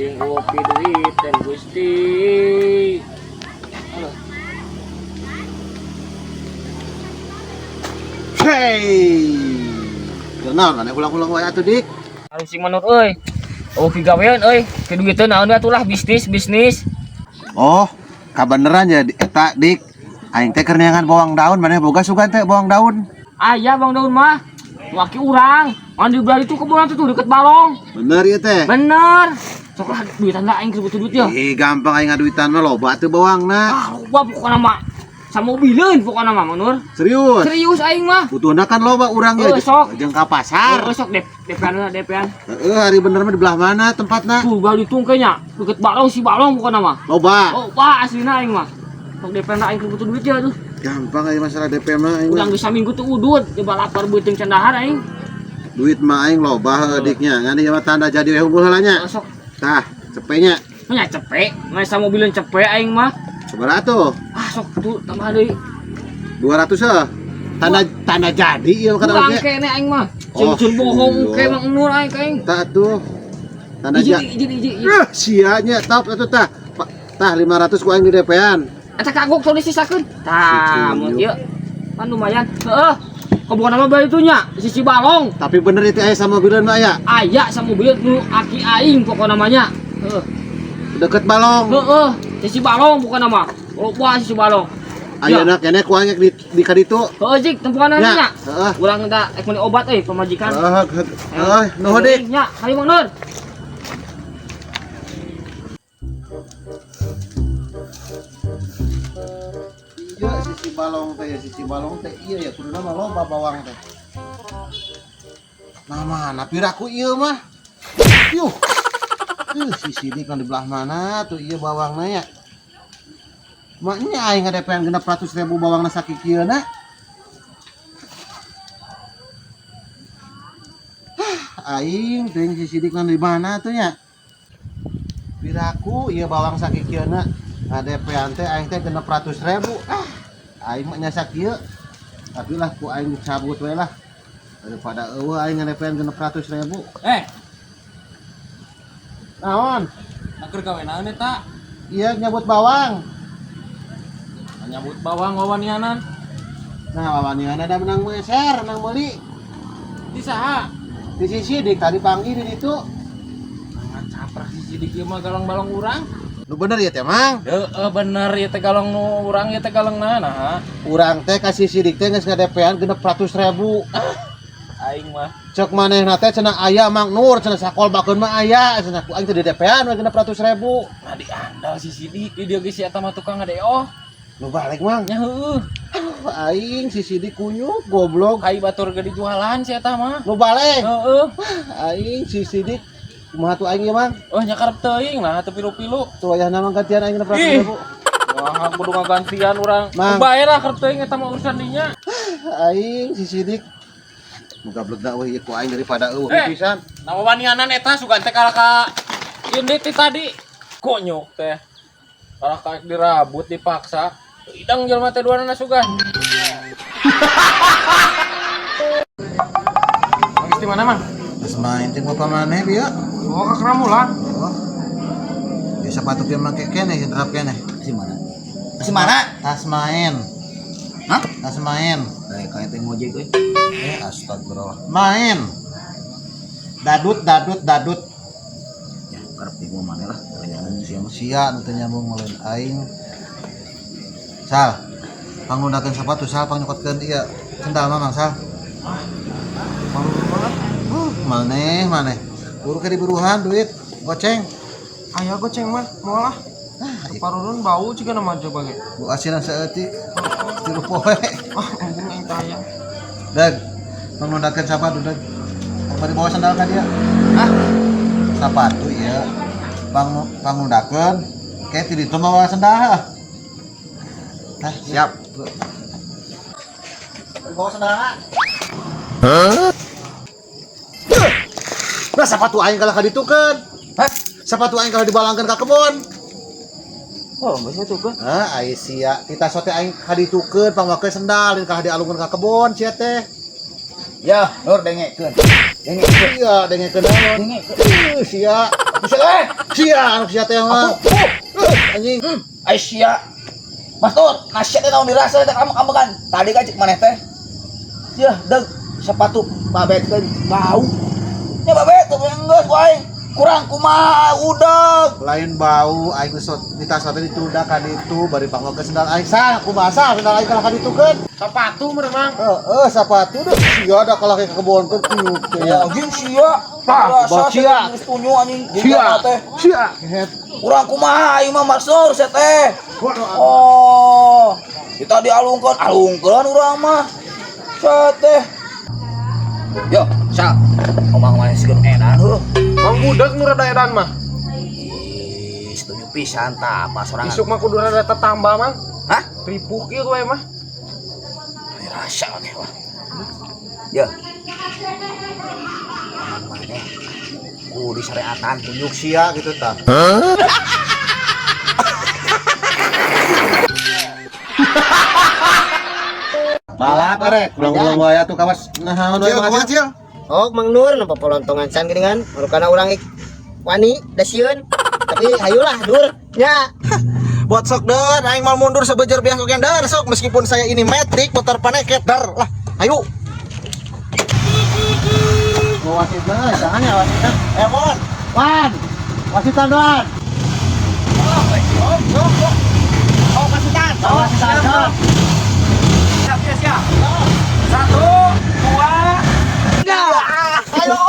Sing eueuh duiten Gusti. Aduh. Hey. Kenal kan ulang-ulang wae atuh dik. Harus sing manur euy. Oh pigawean euy, duiteun naon atuh lah bisnis bisnis. Oh, kabeneran ya eta dik. Aing teh keur neangan bawang daun, maneh boga sugan teh bawang daun. Aya bang daun mah. Waki urang, mandi belah itu kebun tuh deket balong. Bener ieu teh. Bener. Sok lah duitan lah aing butuh duit ya. Ih, gampang aing ngaduitan mah loba tuh bawangna. Ah, loba pokokna mah. Samobileun pokokna mah Manur. Serius. Serius aing mah. Butuhna kan loba urang Oh, ge. sok. Jeung ka pasar. Oh, sok DP-an DP-an. Heeh, hari bener mah di belah mana tempatna? Tuh belah itu kayaknya deket balong si balong pokokna mah. Loba. Oh, pak aslina aing mah. Sok DP-an aing butuh duit ya tuh. Gampang aing masalah DP mah aing. Urang mah. geus saminggu tuh udut, coba lapar beuteung candahar aing. Duit mah aing loba heuh diknya. Ngan ieu mah tanda jadi we unggul heula nya. Oh, sok Tah, cepenya. nya cepek, mah samobileun cepek aing mah. Sabaraha tuh? Ah, sok tuh tambah deui. 200 heuh. Tanda tanda jadi ieu kana Kurang oge. kene aing mah. Oh, Cun bohong iya. ke Mang Nur aing ka aing. Tah tuh. Tanda Izin jadi. izin izin. Eh, sia nya top atuh tah. Tah 500 ku aing di DP-an. Eta kagok sok disisakeun. Tah, Si mun Tuyul. ieu kan lumayan. Heeh. Kebukan nama bae itu nya, sisi balong. Tapi bener itu aya sama mobileun mah aya. Aya samobileun nu aki aing pokona namanya. Heeh. Deket balong. Heeh, sisi balong pokona mah. Loba sisi balong. Ayeuna kene ku aing di ka ditu. Heeh, jik tempokan Nya, nya. heeh. Urang da ek meuli obat euy pamajikan. Heeh, heeh, nuhun dik. Nya, hayu Mang Nur. Iya sisi balong teh ya sisi balong teh iya ya kuduna mah loba bawang teh. Nah mana piraku ieu mah. Yuh. Sisi ini kan di belah mana tuh iya bawangna ya. Maknya aing ngadepean 600.000 bawangna sakikieuna. Aing teuing si Sidik di mana tuh nya. Piraku ieu bawang sakikieuna. Ngadepean teh aing teh 600.000. Ah, aing mah nya sakieu. Tapi lah ku aing dicabut we lah. Daripada eueuh aing ngadepean 600.000. Eh, Naon? nak keur gawe naon eta? Iya nyabut bawang. Nyabut bawang wawanianan. Nah, wawanian ada menang meser, menang meuli. Di saha? Di sisi dik tadi panggil di ditu. Ngacaprak si Sidik ieu mah galong balong urang. Nu bener ya teh Mang? Heeh, bener ieu teh galong nu urang ieu teh galongna nah. Urang teh kasih sidik teh geus ngadepean 600.000. Aing mah Cek manehna teh cenah aya Mang Nur cenah sakolbakeun mah aya cenah ku aing teh di DP-an we 600.000. nah diandal si Sidik di dieu ge si eta mah tukang ngadeo. Nu balik Mang. Nya heueuh, Aduh, aing si sidik kunyuk goblok. kai batur ge dijualan si eta mah. Nu balik. Heeh. Aing si sidik kumaha tuh aing ieu Mang? Oh nya karep teuing nah teu pilu-pilu. Tuh ayahna mah gantian aing 600.000. Wah, kudu ngagantian urang. Mang. Bae lah karep teuing eta mah urusan dinya. Aing si sidik muga blegna eueuh ieu ku aing daripada eueuh Eh. pisan. Nah wawanianan eta sugan teh kalah ka ieu deui ti tadi. Konyok teh. Kalah ka dirabut dipaksa. Idang jelema teh duanana sugan. Lagi di mana, Mang? Geus main jeung bapak maneh bieu. Oh, ke Keramulan. Oh. Ya sepatu ge make keneh terap keneh. Kasih mana? Kasih mana? Tas main. Hah? Tas main. Kayak teh ngojek euy. Eh astagfirullah. Main. Dadut dadut dadut. Ya, karep di gua mana lah. Nyambung sia mah. Sia nu teu nyambung ngeuleun aing. Sal. Pangnundakeun sepatu sal pangnyokotkeun ieu sendal mah Mang Sal. Maneh maneh. Buru ke diburuhan duit goceng. Aya goceng mah, moal ah. Parurun bau juga nama coba ge. Bu asinan saeutik. Tilu poe. Ah, embung aing teh aya. Dag, pangnundakeun sepatu dag. Apa dibawa sendal ka dia? Hah? Sepatu ieu. Pangnundakeun ke ti ditu mawa sendal. Nah, siap. Bawa sendal. Hah? Nah, sepatu aing kalah ka ditukeun. Hah? Sepatu aing kalah dibalangkeun ka kebon. Oh, geus atuh ke. Hah, ai sia. Tita sote aing ka ditukeun pangmakeun sendal, lain kalah dialungkeun ka kebon sia teh. Ya, Nur dengekeun. Dengekeun. Iya, dengekeun naon? Dengekeun. Ih, sia. Bisa eh. Sia anu sia teh mah. Atuh, Anjing. Ai sia. Mas Nur, nasihat teh naon dirasa teh kamu kamu kan. Tadi kan cek maneh teh. Ya, deug sepatu babetkeun bau. Ya babet tuh geus wae. Kurang kumaha udah. Lain bau aing geus di tas teh ditunda ka ditu bari panglokeun sendal aing. Sah, kumaha sah sendal aing kalah ka ditukeun. Sepatu meureun Mang. Heeh, sepatu deh. Sia da kalah ka kebon keun tiup teh Ya, ya. anjing sia. Tah, Rasa sia. geus tunyu anjing. Sia. Teh. Sia. Kehet. Kurang kumaha aing mah Mas Nur sia teh. Bodoh amat. Oh, kita dialungkeun, alungkeun urang mah. Sia teh. Yo, sa. Omong maneh sieun edan heuh. Mang budak nu rada edan mah. Ih, setuju pisan tah apa sorangan. Isuk mah kudu rada tetambah Mang. Hah? Ripuh kieu wae mah. Ai, rasa maneh wah. Yo. Maneh kudu disyariatan Tunjuk sia gitu tah. Balap arek, ulang-ulang wae atuh kawas naon wae Cil, kumaha Cil? Oh, Mang Nur nempo polontongan can geuningan, marukana urang ik wani da sieun. Tapi hayulah Nur nya. Buat sok der, aing mal mundur sebejer biang kokian der sok meskipun saya ini metrik motor paneket der lah. Ayo. Mau wasit mah, jangan ya wasitna. Eh, Mon. Wan. Wasitan Wan. Oh, kasitan. Oh, wasitan. Sok. Siap, siap, siap. Satu, dua, tiga. Ayo.